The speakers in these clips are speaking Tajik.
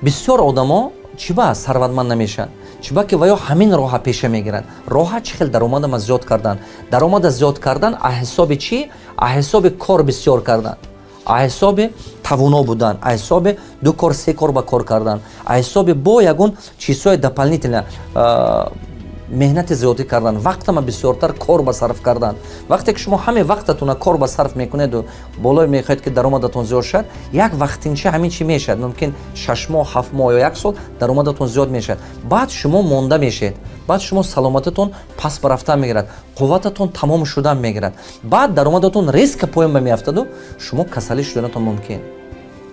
Бисёр одамо чӣ ба сарватманд намешаванд? Чӣ ба ки ва ё ҳамин роҳа пеша мегиранд. Роҳа чӣ хел даромадама зиёд кардан, даромада зиёд кардан. А ҳисоби чӣ? А ҳисоби кор бисёр кардан, а ҳисоби тавоно будан, а ҳисоби ду кор, се кор ба кор кардан, а ҳисоби бо ягон чизҳои дополнительно меҳнати зиёдӣ кардан, вақтама бисёртар кор ба сарф кардан. Вақте ки шумо ҳамин вақтатона кор ба сарф мекунеду болое мехоҳед, ки даромадатон зиёд шавад, як вақтинча ҳамин чи мешавад. Мумкин 6 моҳ, 7 моҳ ё як сол даромадатон зиёд мешавад. Баъд шумо монда мешавед, баъд шумо саломататон пас ба рафтан мегирад, қуввататон тамом шудан мегирад. Баъд даромадатон резко поён ба меафтаду шумо касалӣ шуданатон мумкин.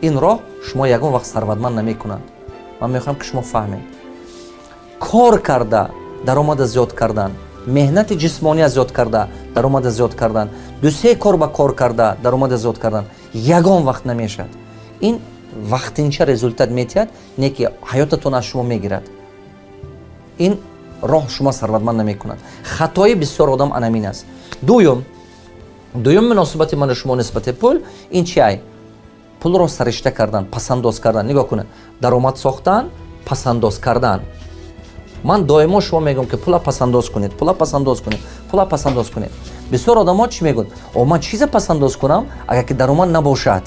Ин роҳ шумо ягон вақт сарватманд намекунад. Ман мехоҳам, ки шумо фаҳмед: кор карда даромада зиёд кардан, меҳнати ҷисмония зиёд карда даромада зиёд кардан, дусе кор ба кор карда даромада зиёд кардан ягон вақт намешавад. Ин вақтинча результат метиҳад, не ки ҳаётатон аз шумо мегирад. Ин роҳ шумо сарватманд намекунад. Хатои бисёр одам анамин аст. Дуюм, муносибати ману шумо нисбати пул ин чи ай? Пулро саришта кардан, пасандоз кардан. Нигоҳ кунед: даромад сохтан, пасандоз кардан. Ман доимо шумо мегӯям, ки пула пасандоз кунед, пула пасандоз кунед, пула пасандоз кунед. Бисёр одамо чӣ мегӯянд? О, ман чизе пасандоз кунам, агар ки даромад набошад?